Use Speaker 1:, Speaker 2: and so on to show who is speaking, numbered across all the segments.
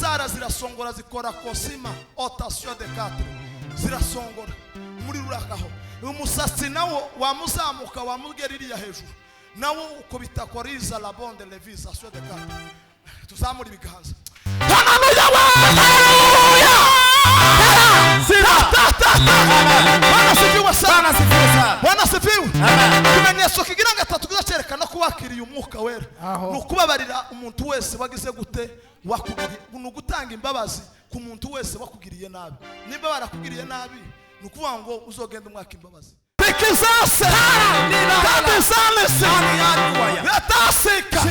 Speaker 1: Inzara zirasongora, zikora kosima otation de quatre, zirasongora muri rurakaho. Umusatsi nawo wamuzamuka, wamugera iriya hejuru, nawo ukubita koriza la bonde levisation de quatre. Tuzamura ibiganza. Haleluya we, haleluya. Bwana sifiwe sana. Bwana sifiwe. Ikimenyetso kigira gatatu kizacyerekana ko wakiriye umwuka wera ni ukubabarira umuntu wese wagize gute wakugiriye, ni ugutanga imbabazi ku muntu wese wakugiriye nabi. Nimba barakugiriye nabi, ni ukuvuga ngo uzogenda umwaka imbabazi. Pikizase kabizalese yatasika.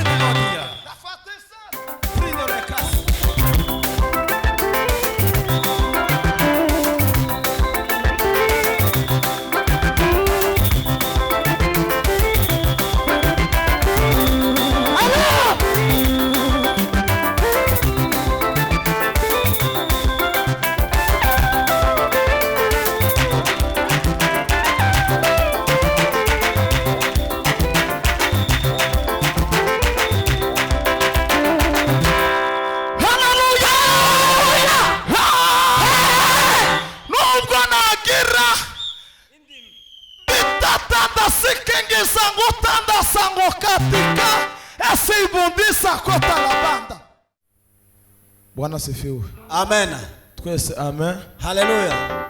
Speaker 1: Bwana sifiwe.
Speaker 2: Amen.
Speaker 1: Twese amen.
Speaker 2: Haleluya.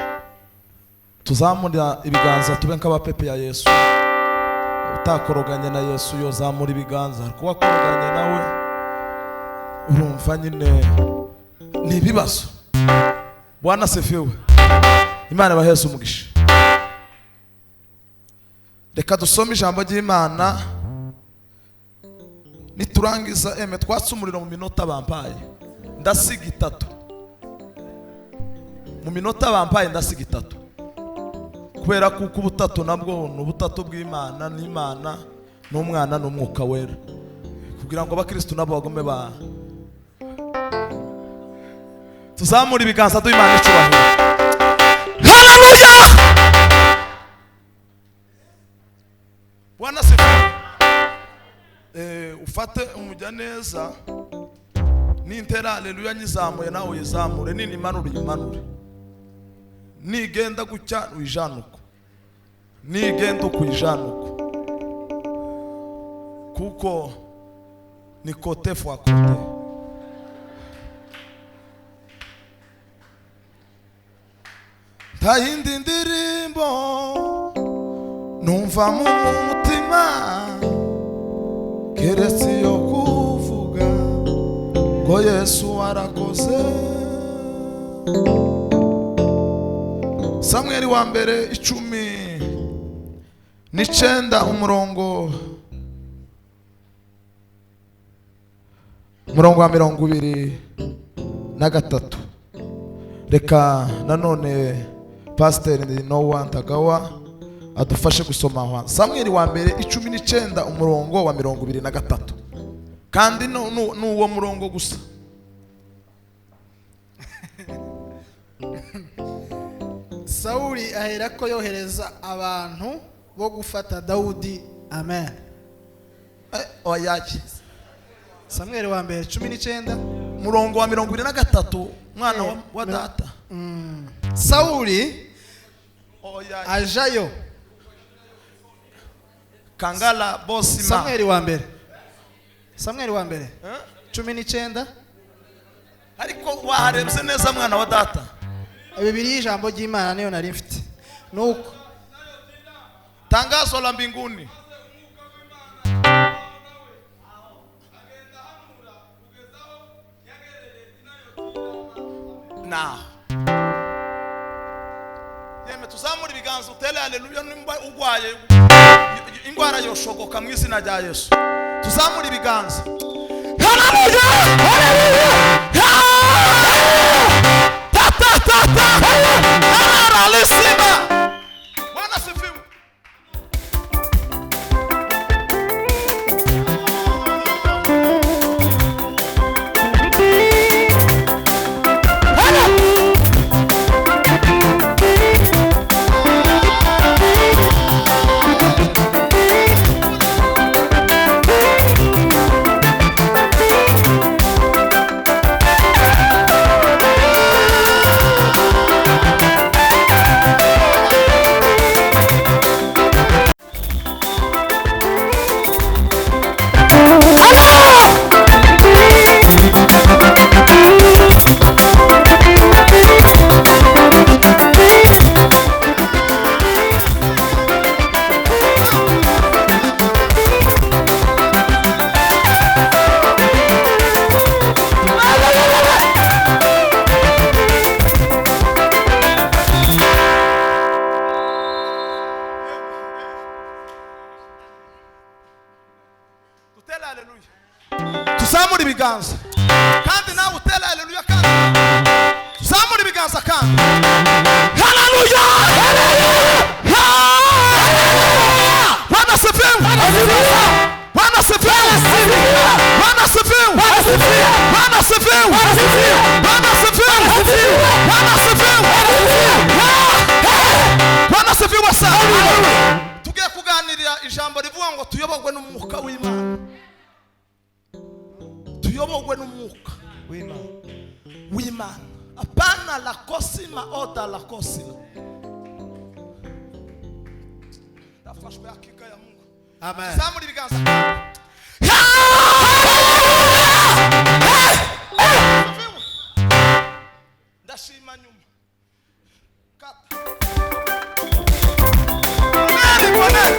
Speaker 1: Tuzamura ibiganza tube nk'abapepe ya Yesu. Utakoroganye na Yesu yozamura ibiganza. Kuba koroganye nawe urumva nyine ni ibibazo. Bwana sifiwe. Imana ibaheze umugisha. Reka dusome ijambo ry'Imana. Niturangiza eme twatse umuriro mu minota bampaye. Ndasiga itatu. Mu minota bampaye ndasiga itatu. Kubera kuko ubutatu nabwo ni ubutatu bw'Imana, n'Imana n'Umwana n'Umwuka Wera. Kugira ngo abakristo nabo bagome ba tuzamura ibiganza duha Imana icyubahiro. Haleluya! Bwana sifiwe. Ufate umujya neza. Nintera haleluya nyizamuye nawe uyizamure, ninimanura uyimanure, nigenda gutya uyijanuko, nigenda ukuyijanuko, kuko ni kote fwa kote. Nta yindi ndirimbo numva mu mutima keretse iyo kuvuga ko Yesu arakoze. Samweli wa mbere 19 umurongo wa 23. Reka nanone Pastor Noah Ntagawa adufashe gusoma aho. Samweli wa mbere 19 umurongo wa 23. Kandi nuwo murongo gusa.
Speaker 3: Sauli aherako yohereza abantu bo gufata Daudi. Amen.
Speaker 1: Oyaje.
Speaker 3: Samweli wa mbere 19
Speaker 1: murongo wa 23 mwana wa data.
Speaker 3: Sauli ajayo
Speaker 1: Kangala bosima.
Speaker 3: Samweli wa mbere. Samweli wa mbere 19.
Speaker 1: Ariko waharebye neza mwana wa data.
Speaker 3: Bibiliya ijambo ry'Imana niyo nari mfite. Nuko
Speaker 1: tangazo la mbinguni. Na yeme tuzamura ibiganza utere haleluya nimba ugwaye ingwara yoshogoka mu izina rya Yesu. Tuzamura ibiganza. Haleluya! Haleluya! Ta ta ta ta! Haleluya! Bwana sifiwe. Tuyobogwe n'umwuka w'Imana. Tuyobogwe n'umwuka w'Imana. Apana la kosima oda la kosima. Ndafashwe hakika ya Mungu.
Speaker 2: Amen.
Speaker 1: Zamura ibiganza. Ndashima nyuma. Kata. Boneri.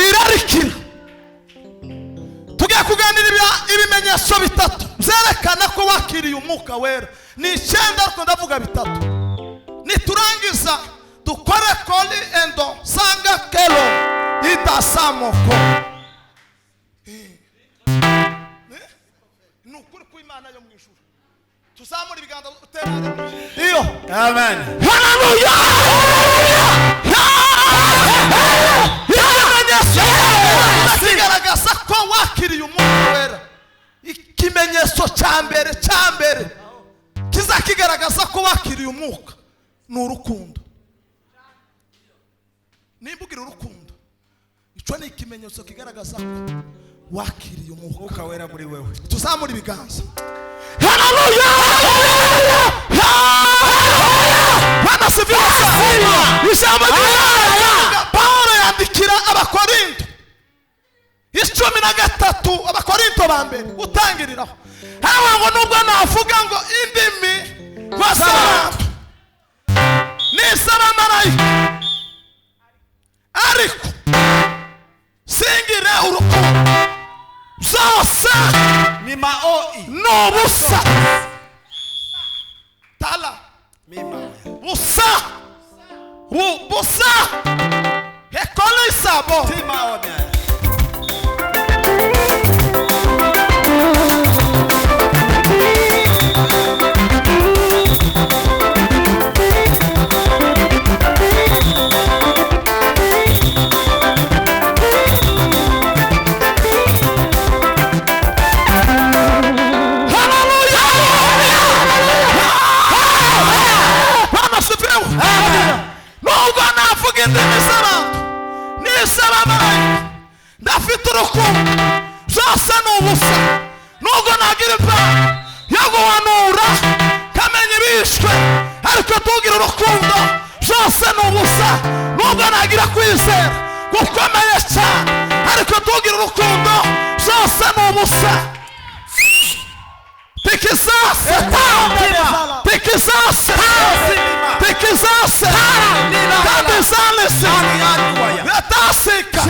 Speaker 1: Irarikira. Tugiye kuganira ibimenyetso bitatu byerekana ko wakiriye umwuka wera. Ni icyenda ariko ndavuga bitatu. Niturangiza dukore koli endo sanga kelo idasamoko. Ni ukuri kw'Imana yo mu ijuru. Tuzamura ibiganza uterane. Iyo.
Speaker 2: Amen.
Speaker 1: Haleluya. Kigaragaza ko wakiriye umwuka wera. Ikimenyetso cya mbere kizakigaragaza ko wakiriye umwuka ni urukundo. Nimba ugira urukundo, icyo ni ikimenyetso kigaragaza ko wakiriye umwuka
Speaker 2: wera muri wewe.
Speaker 1: Tuzamura ibiganza. Haleluya. Bwana sifiwe. Ijambo ry'Imana. Paulo yandikira Abakorinto 13, Abakorinto ba mbere utangiriraho. Haravuga ngo nubwo navuga ngo indimi z'abantu n'iz'abamarayika, ariko singire urukundo, zose
Speaker 2: ni maoi,
Speaker 1: ni ubusa. Tala busa busa ekole isabo. Ndafite urukundo, zose ni ubusa. Nubwo nagira impano yo guhanura nkamenya ibishwe, ariko tugira urukundo, zose ni ubusa. Nubwo nagira kwizera gukomeye cyane, ariko tugira urukundo, zose ni ubusa. Tikizase, tikizase, tikizase, tikizase, tasika.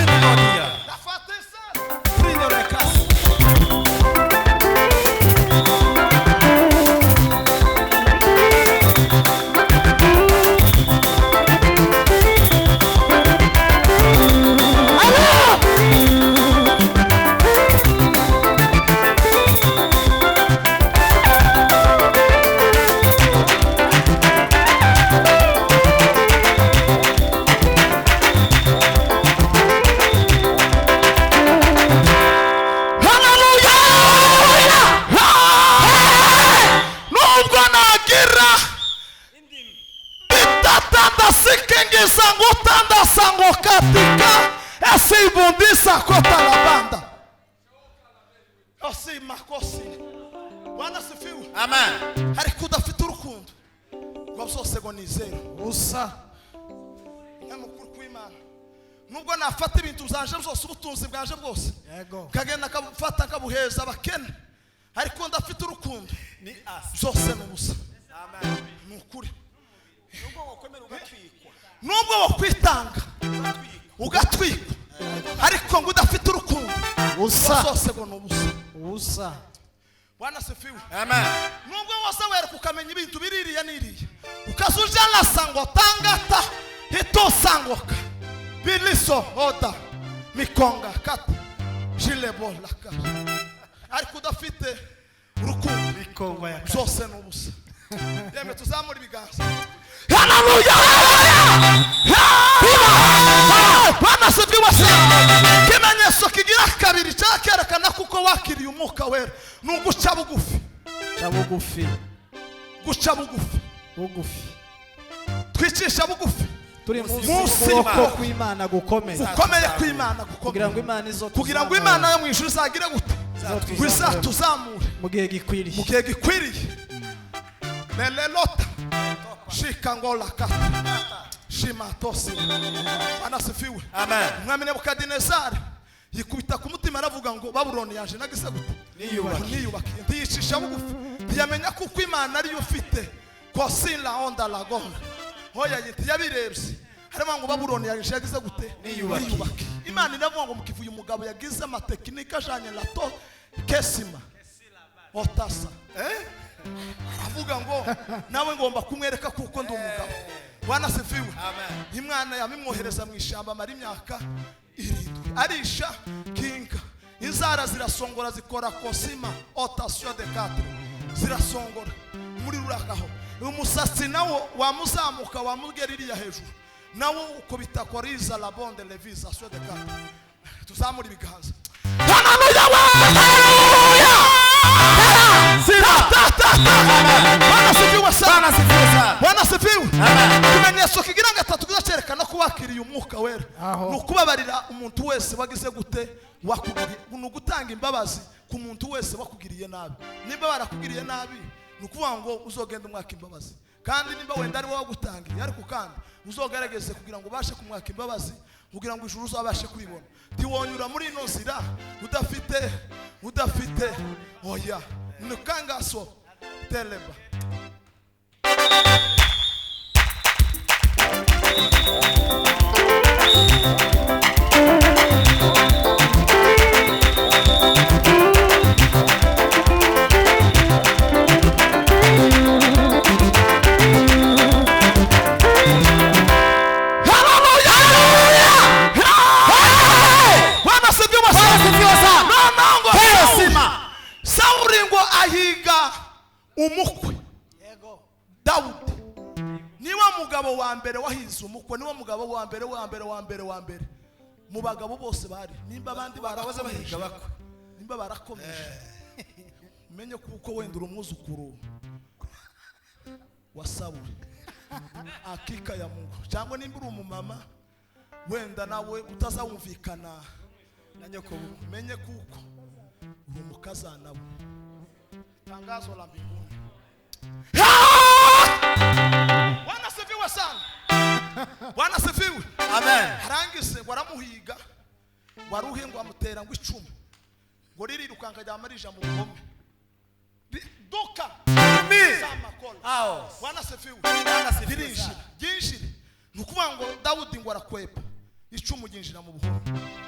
Speaker 1: Esibundisa kota la banda. Osi makosi. Bwana sifiwe.
Speaker 2: Amen.
Speaker 1: Ariko udafite urukundo ngo byose ngo nizere
Speaker 3: ubusa.
Speaker 1: Nyamukuru kw'Imana. Nubwo nafata ibintu byanje byose, ubutunzi bwanje bwose, kagenda kabufata kabuheza abakene, ariko ndafite urukundo
Speaker 2: ni asi
Speaker 1: byose ni ubusa.
Speaker 2: Amen.
Speaker 1: Ni ukuri.
Speaker 2: Nubwo wakwemera ugatwikwa,
Speaker 1: nubwo wakwitanga ugatwikwa, ariko ngo udafite urukundo
Speaker 3: ubusa
Speaker 1: byose ngo ni ubusa.
Speaker 3: Ubusa.
Speaker 1: Bwana asifiwe.
Speaker 2: Amen.
Speaker 1: Nubwo wose wereka ukamenya ibintu biririya niriya ukazuja nasango tangata hitosangoka biliso oda mikonga kata jilebo laka ariko udafite urukundo
Speaker 3: Mikongwa ya
Speaker 1: zose ni ubusa. Yemwe tuzamura ibiganza. Haleluya! Bwana asifiwe sana. Ikimenyetso kigira kabiri cyakerekana kuko wakiriye umwuka wera ni uguca bugufi.
Speaker 3: Bugufi.
Speaker 1: Guca bugufi.
Speaker 3: Bugufi.
Speaker 1: Twicisha bugufi.
Speaker 3: Turi munsi y'ukuboko kw'Imana gukomeye.
Speaker 1: Gukomeye kw'Imana gukomeye.
Speaker 3: Kugira ngo Imana izo
Speaker 1: kugira ngo Imana yo mu ijuru izagire gute? Izatuzamure
Speaker 3: mu gihe gikwiriye.
Speaker 1: Mu gihe gikwiriye. Lelelota shikangola kata shimatosi. Bwana asifiwe.
Speaker 2: Amen.
Speaker 1: Umwami Nebukadinezari yikubita ku mutima aravuga ngo Babuloni yaje nagise gute? Niyubakiye. Ntiyicisha bugufi. Ntiyamenya kuko Imana ariyo ufite. Kosila onda lagonga. Hoya ntiyabirebye. Harimo ngo Babuloni yaje yagize gute? Niyubakiye. Imana iravuga ngo mukivuye umugabo yagize amatekinika ajanye la to kesima. Otasa. Avuga ngo nawe ngomba kumwereka kuko ndi umugabo. Bwana asifiwe.
Speaker 2: Amen.
Speaker 1: Imwana yamimwohereza mu ishyamba amara imyaka 7 arisha kinka inzara zirasongora zikora kosima otation de quatre zirasongora muri rurakaho umusatsi nawo wamuzamuka wamugera iriya hejuru nawo uko bitakoriza la bonde levisa sio de quatre. Tuzamura ibiganza. Haleluya! Haleluya! Bwana asifiwe sana. Bwana asifiwe. Ikimenyetso kigira gatatu kizacerekana ko wakiriye umwuka wera ni ukubabarira umuntu wese wagize gute wakugiriye, ni ugutanga imbabazi ku muntu wese wakugiriye nabi. Nimba barakugiriye nabi ni ukuvuga ngo uzogenda umwaka imbabazi, kandi nimba wenda ari wowe wagutangiye ariko kandi uzogerageze kugira ngo ubashe kumwaka imbabazi kugira ngo ijuru uzabashe kwibona. Tiwonyura muri ino nzira udafite oya nukangaso teleba. Bwana asifiwe sana. Sauli ngo ahiga umukwe Dawudi. Niwe mugabo wa mbere wahize umukwe, niwe mugabo wa mbere wa mbere wa mbere wa mbere mu bagabo bose bari. Nimba abandi barakoze bahiga bakwe, nimba barakomeje umenye kuko wenda uri umwuzukuru wa Sauli akika ya Mungu, cyangwa nimba uri umumama wenda nawe utazawumvikana na nyoko, umenye kuko uri umukazana we. Tangazo la mbinguni. Bwana asifiwe sana. Bwana asifiwe.
Speaker 2: Amen.
Speaker 1: Harangise waramuhiga waruhe ngo amutera ngo icumu ngo ririrukanga ryamarija mu bugome duka
Speaker 2: Aho.
Speaker 1: Bwana asifiwe.
Speaker 2: Bwana asifiwe.
Speaker 1: Ririnjira ryinjira ni ukuvuga ngo Dawudi ngo arakwepa icumu ryinjira mu buhome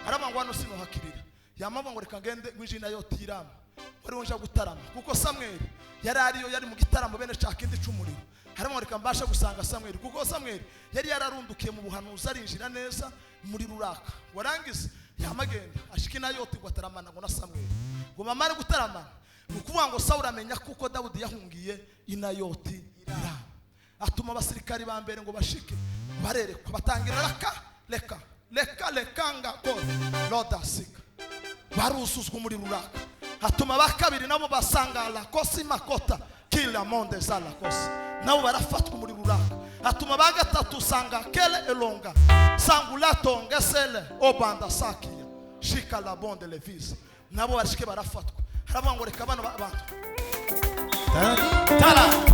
Speaker 1: aravuga ngo hano sinuhakirira yamavuga ngo reka ngende ngwinjira nayo tirama wari wonja gutarama kuko Samweli yari ariyo yari mu gitaramo bene cakindi cumuriro harimo reka mbasha gusanga Samweli kuko Samweli yari yararundukiye mu buhanuzi arinjira neza muri ruraka warangiza yamagenda ashika inayoti ngo ataramana ngo na Samweli ngo mamare gutaramana ni ukuvuga ngo Sawuli amenya kuko Dawudi yahungiye inayoti Irama atuma abasirikari ba mbere ngo bashike barerekwa batangira raka leka leka lekanga ko lodasika barusuzwa muri ruraka atuma ba kabiri nabo basanga la kosi makota kila monde za la kosi nabo barafatwa muri ruraka atuma ba gatatu sanga kele elonga sangulato ngesele obanda sakia shika la bonde levis nabo bashike barafatwa haravuga ngo reka bano abantu
Speaker 2: Tala.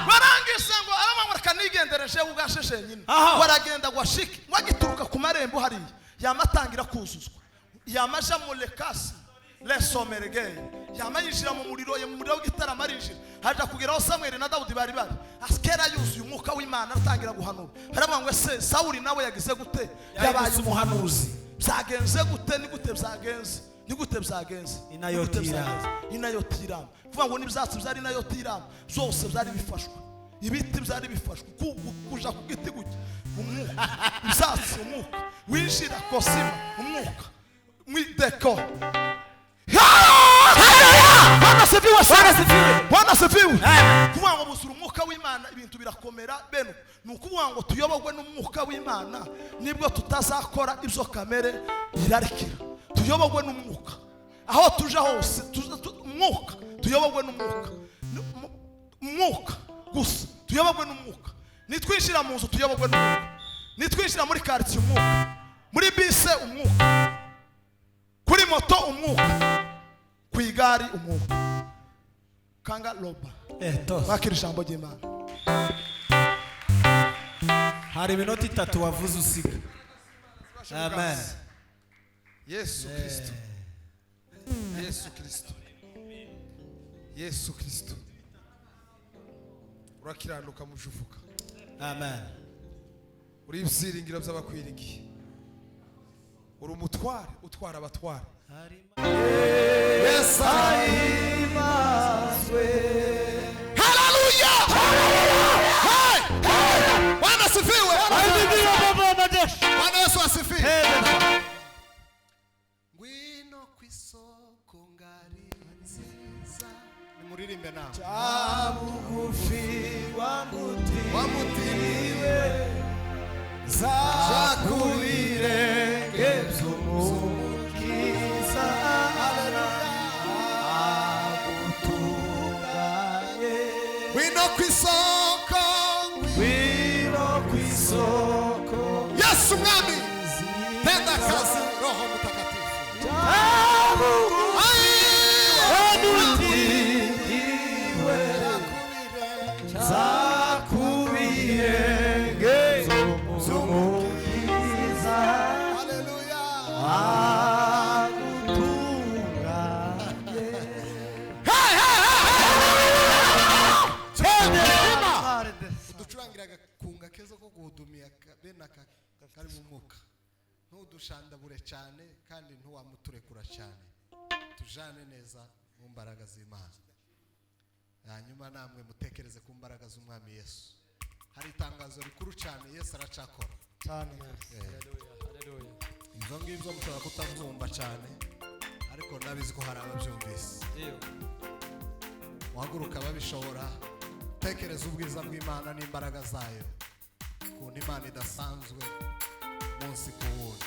Speaker 1: Barangise ngo aravuga ngo reka nigendereje ubwashe nyine waragenda gwashike wagituruka ku marembo hariya yamatangira kuzuzwa yamaja mulekasi Lesomerege yama yinjira mu muriro, mu muriro w'igitaramo arinjira, haja kugeraho Samweli na Dawudi bari bari. Askera yuzuye umwuka w'Imana atangira guhanura. Haravuga ngo ese Sawuli nawe yagize gute? Yabaye umuhanuzi. Byagenze gute? Ni gute byagenze? Ni gute byagenze? Inayotirama. Kuvuga ngo n'ibyatsi byari inayotirama, zose byari bifashwe. Ibiti byari bifashwe kuja ku giti gutya. Umwuka, ibyatsi, umwuka winjira kosima, umwuka mwideko. Bwana asifiwe sana. Bwana asifiwe. Kuvuga ngo busura umwuka w'Imana ibintu birakomera beno. Ni ukuvuga ngo tuyobogwe n'umwuka w'Imana nibwo tutazakora ibyo kamere irarikira. Tuyobogwe n'umwuka. Aho tuja hose umwuka, tuyobogwe n'umwuka. Umwuka gusa, tuyobogwe n'umwuka. Nitwinjira mu nzu tuyobogwe n'umwuka. Nitwinjira muri quartier umwuka. Muri bise umwuka. Kuri moto umwuka. Ku igare umwuka. Kanga loba. Bakira ijambo ry'Imana.
Speaker 2: Hari iminota 3 wavuze usiga. Amen.
Speaker 4: Yesu Kristo. Yesu Kristo. Yesu Kristo. Urakiranuka mujuvuka.
Speaker 2: Amen.
Speaker 4: Uri ibyiringiro by'abakwiringiye. Uri umutware utwara abatware.
Speaker 2: Yesu ahimazwe.
Speaker 4: Haleluya! Hey! Bwana asifiwe. Bwana Yesu asifiwe. Ngwino kwisoko ngari nziza. Nimuririmbe nawe.
Speaker 2: Chabugufi wamutiriwe zakubirenge by'umukiza agutunganye.
Speaker 4: Ngwino kwisoko,
Speaker 2: ngwino kwisoko.
Speaker 4: Yesu mwami, tenda kazi Roho Mtakatifu.
Speaker 2: Wamutiriwe zakubirenge by'umukiza.
Speaker 4: Haleluya.
Speaker 2: Agutunganye.
Speaker 4: Uducurangira agakunga keza ko guhudumia bene aka kari mu mwuka. Ntudushandabure cyane kandi ntiwamuturekura cyane. Tujane neza mu mbaraga z'Imana. Hanyuma namwe mutekereze ku mbaraga z'Umwami Yesu. Hari itangazo rikuru cyane Yesu aracakora.
Speaker 3: Cyane.
Speaker 4: Ibyo ngibyo mushobora kutabyumva cyane, ariko ndabizi ko hari ababyumvise. Muhaguruka babishobora, tekereza ubwiza bw'Imana n'imbaraga zayo, ukuntu Imana idasanzwe munsi ku wundi.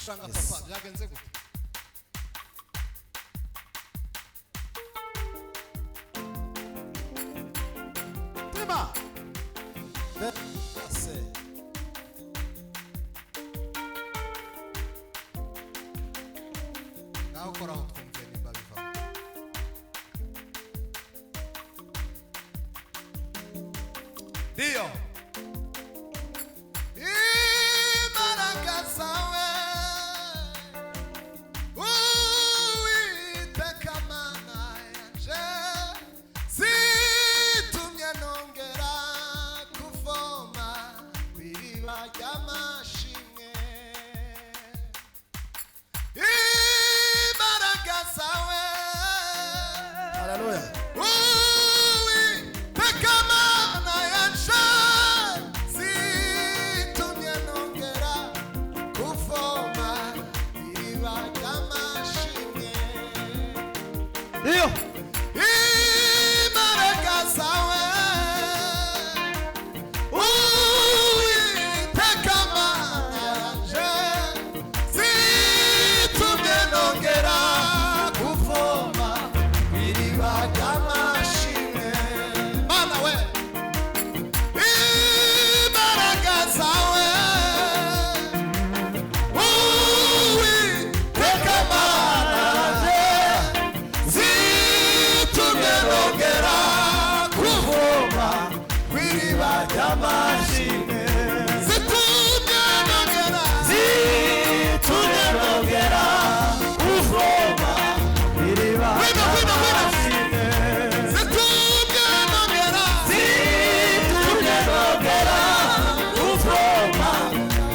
Speaker 4: Shanga papa, byagenze gute? Tima. Ngaho koraho twumve nimba bivamo. Ndiyo. Imbaraga zawe Uwiteka Mana yanje zitumye nongera kuvoma ku iriba ry'amashimwe. Imbaraga zawe
Speaker 3: Haleluya.
Speaker 4: Uwiteka Mana yanje
Speaker 2: ry'amashimwe.
Speaker 4: Zitumye nongera,
Speaker 2: zitumye nongera kuvoma iriba
Speaker 4: Wino, wino, wino.
Speaker 2: ry'amashimwe.
Speaker 4: Zitumye nongera,
Speaker 2: zitumye nongera kuvoma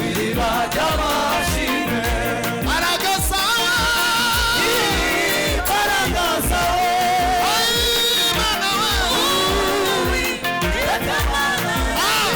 Speaker 2: iriba ry'amashimwe.
Speaker 4: Aragasawa,
Speaker 2: imbaraga zawe,
Speaker 4: Ai, Mana we.
Speaker 2: Uwiteka Mana.
Speaker 4: Ah.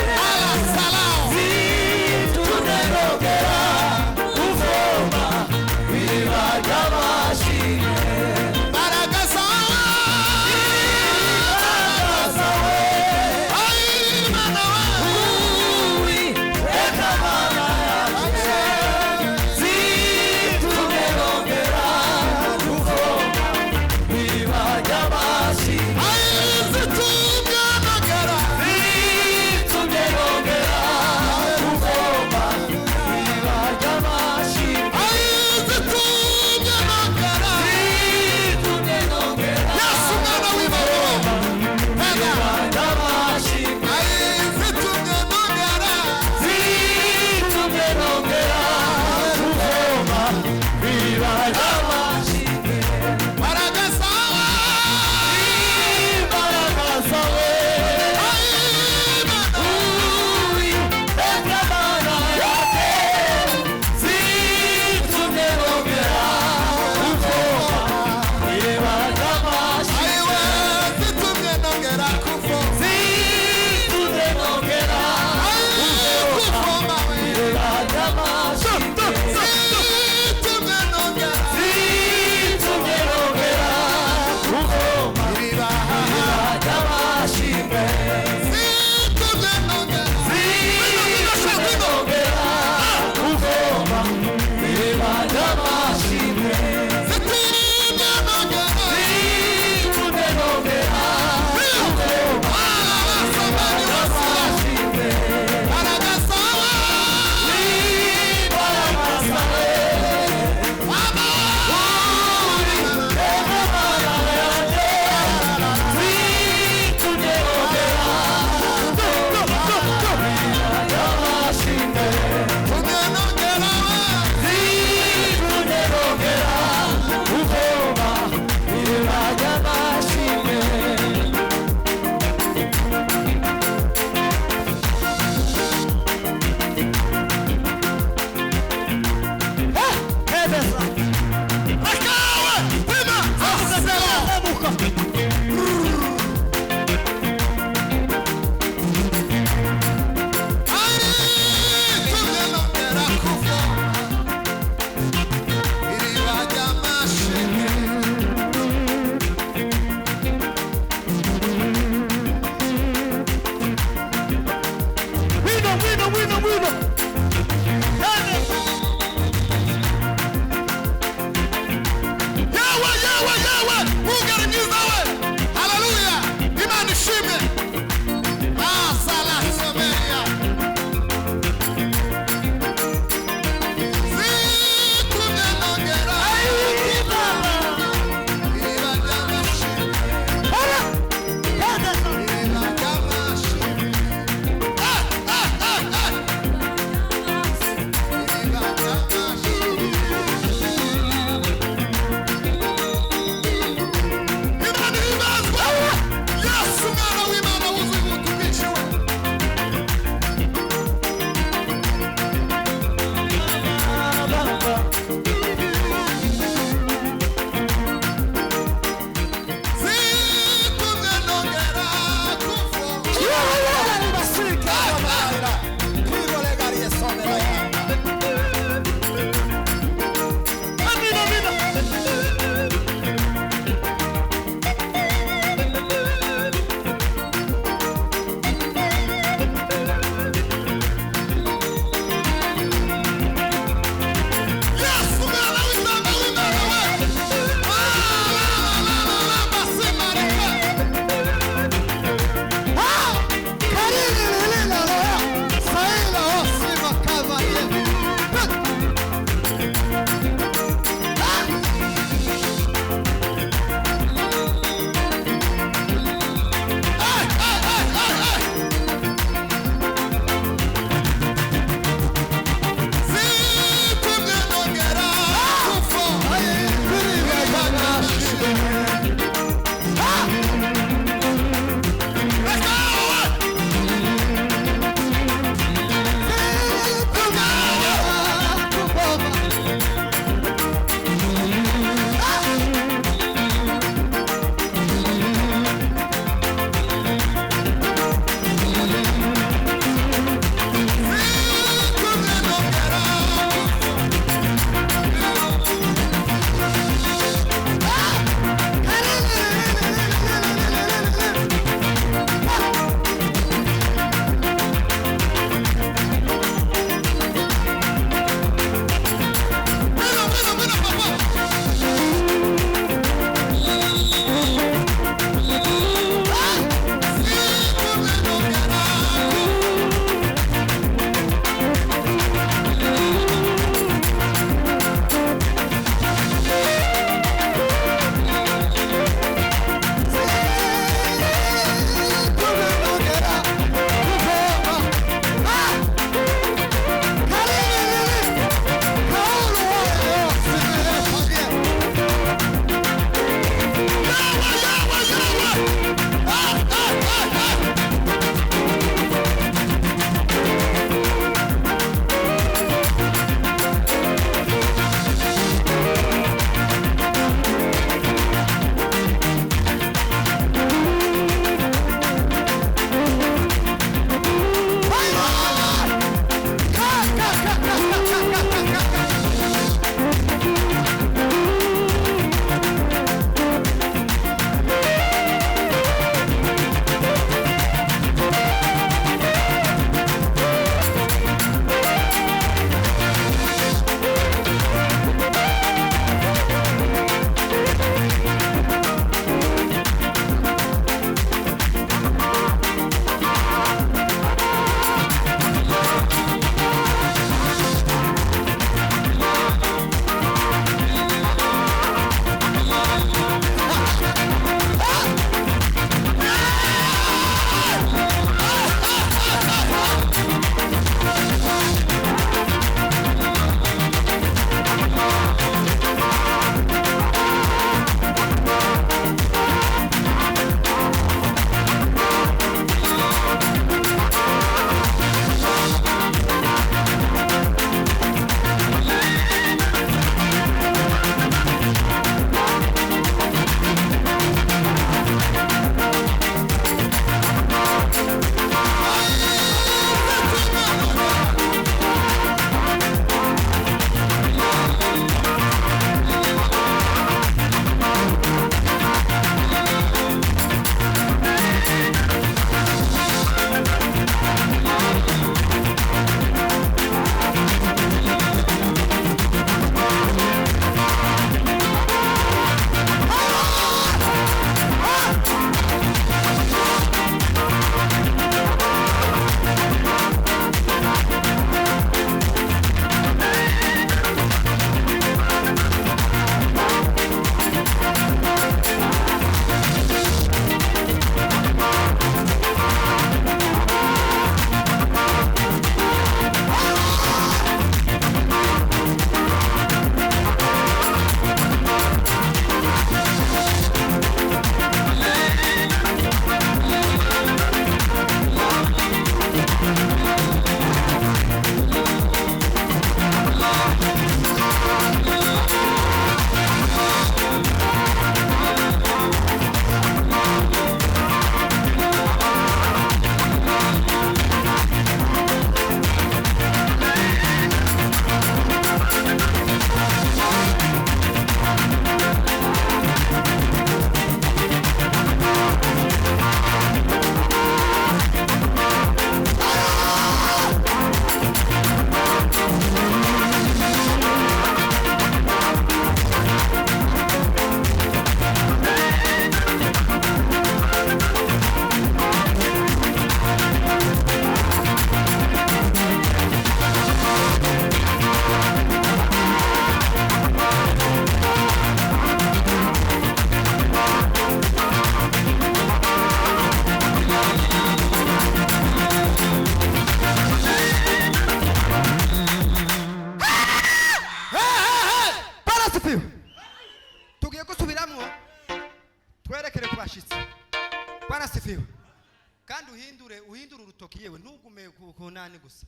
Speaker 5: Kandi uhindure urutoki yewe, ntugume ku nani gusa.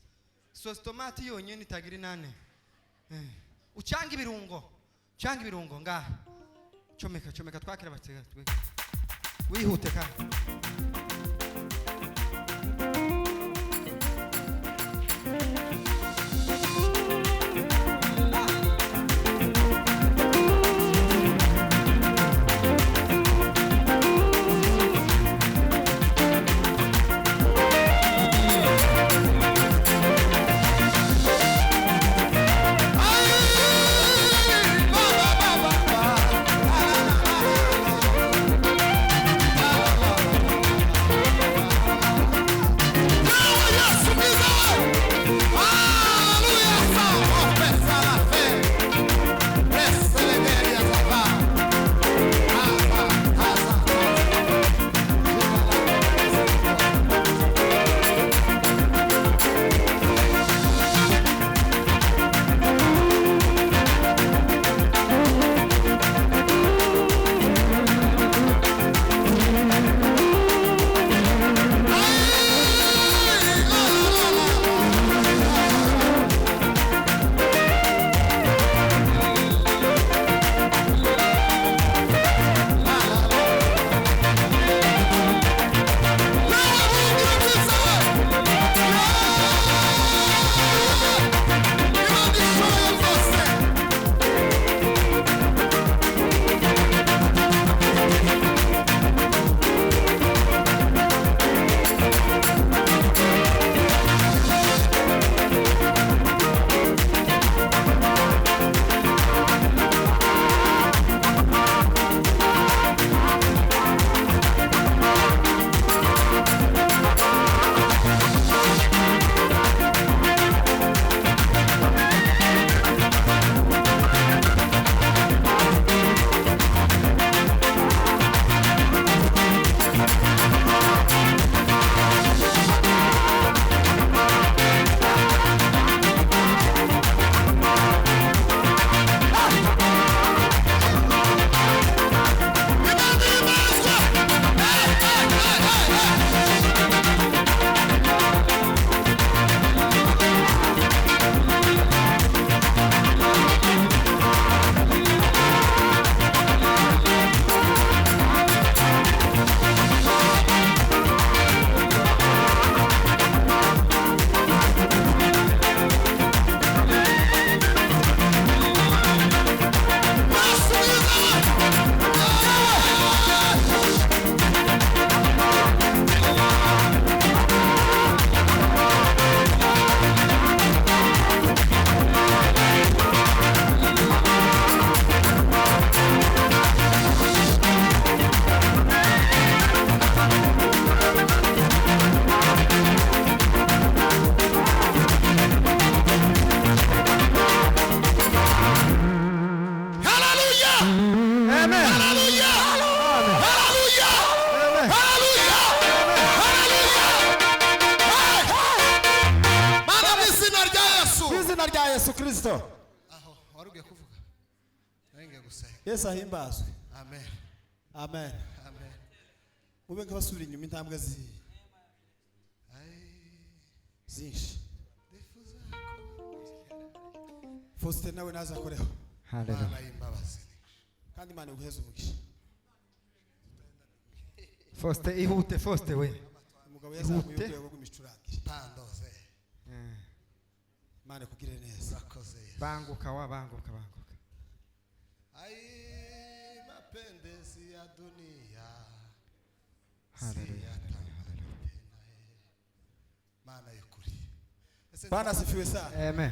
Speaker 5: Sauce tomate yonyine itagira inane. Ucanga ibirungo. Ucanga ibirungo ngaha. Comeka, comeka twakira batega. Wihute kandi.
Speaker 4: Aho warugiye kuvuga nari gusenga.
Speaker 6: Yesu ahimbazwe.
Speaker 4: Amen.
Speaker 6: Amen.
Speaker 4: Amen.
Speaker 6: Mube nk'abasubira inyuma intambwe zinshi. Faustin nawe naza akoreho.
Speaker 5: Haleluya.
Speaker 6: Kandi Imana iguheze umugisha.
Speaker 5: Faustin ihute, Faustin we.
Speaker 6: Umugabo yazamuye urwego rw'imicurangire.
Speaker 4: Pandoze.
Speaker 6: Imana ikugirire neza.
Speaker 5: Banguka wa banguka banguka.
Speaker 4: Ai mapendezi ya dunia.
Speaker 5: Haleluya. Haleluya.
Speaker 4: Mana y'ukuri.
Speaker 6: Bwana asifiwe sana.
Speaker 5: Amen.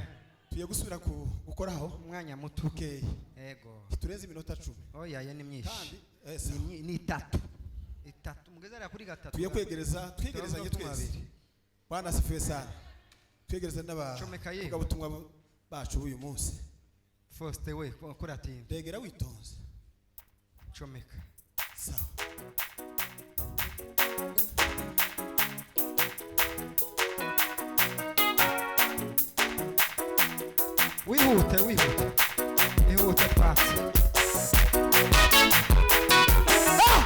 Speaker 6: Tuye gusubira ku gukoraho
Speaker 5: umwanya muto.
Speaker 6: Okay.
Speaker 5: Ego.
Speaker 6: Tureze iminota 10.
Speaker 5: Oya ye ni myinshi.
Speaker 6: Kandi
Speaker 5: ni itatu. Itatu mugezera kuri gatatu.
Speaker 6: Tuye kwegereza, twegerezanye twese. Bwana asifiwe sana. Twegereza n'aba ubutumwa bacu uyu munsi.
Speaker 5: Faustin we kuratinda.
Speaker 6: Ndegera witonze.
Speaker 5: Comeka.
Speaker 6: Sawa.
Speaker 5: Wihute, wihute. Ihute twatsi. Ah!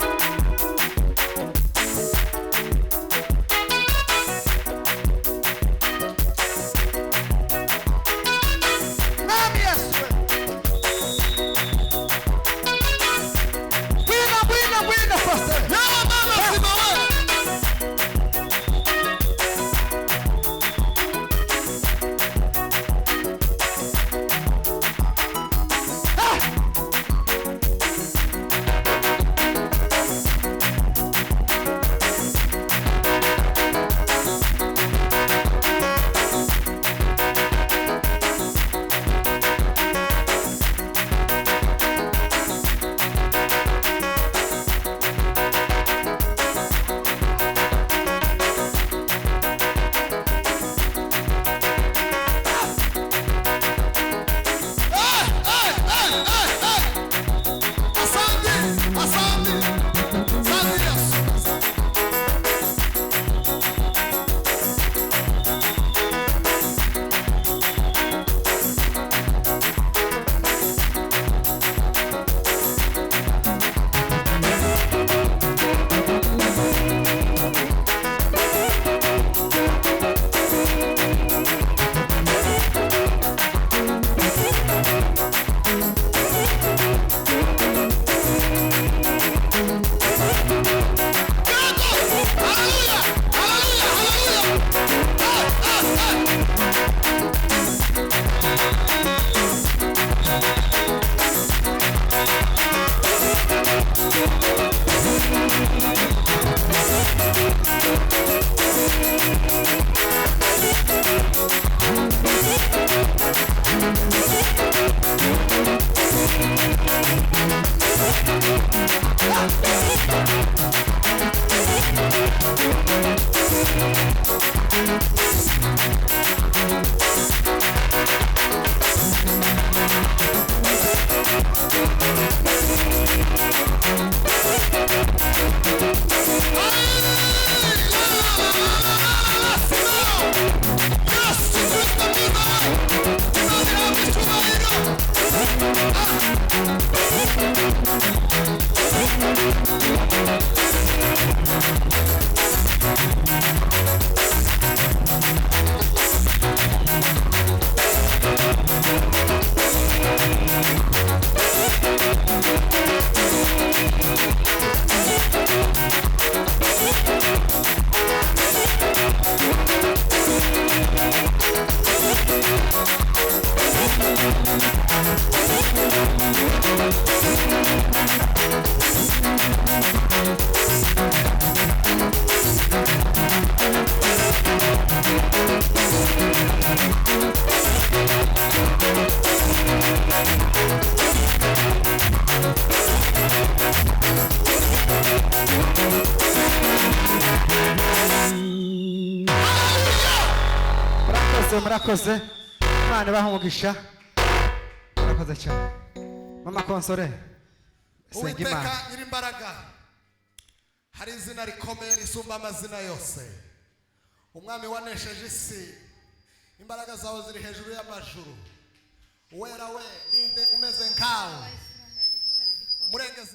Speaker 5: Murakoze, murakoze. Imana ibahe umugisha. Murakoze cyane. Mama Konsore, senga
Speaker 4: Uwiteka
Speaker 5: Imana.
Speaker 4: Nyirimbaraga, hari izina rikomeye risumba amazina yose, umwami wanesheje isi, imbaraga zawe ziri hejuru y'amajuru. Uwera we, ninde umeze nkawe, murengezi?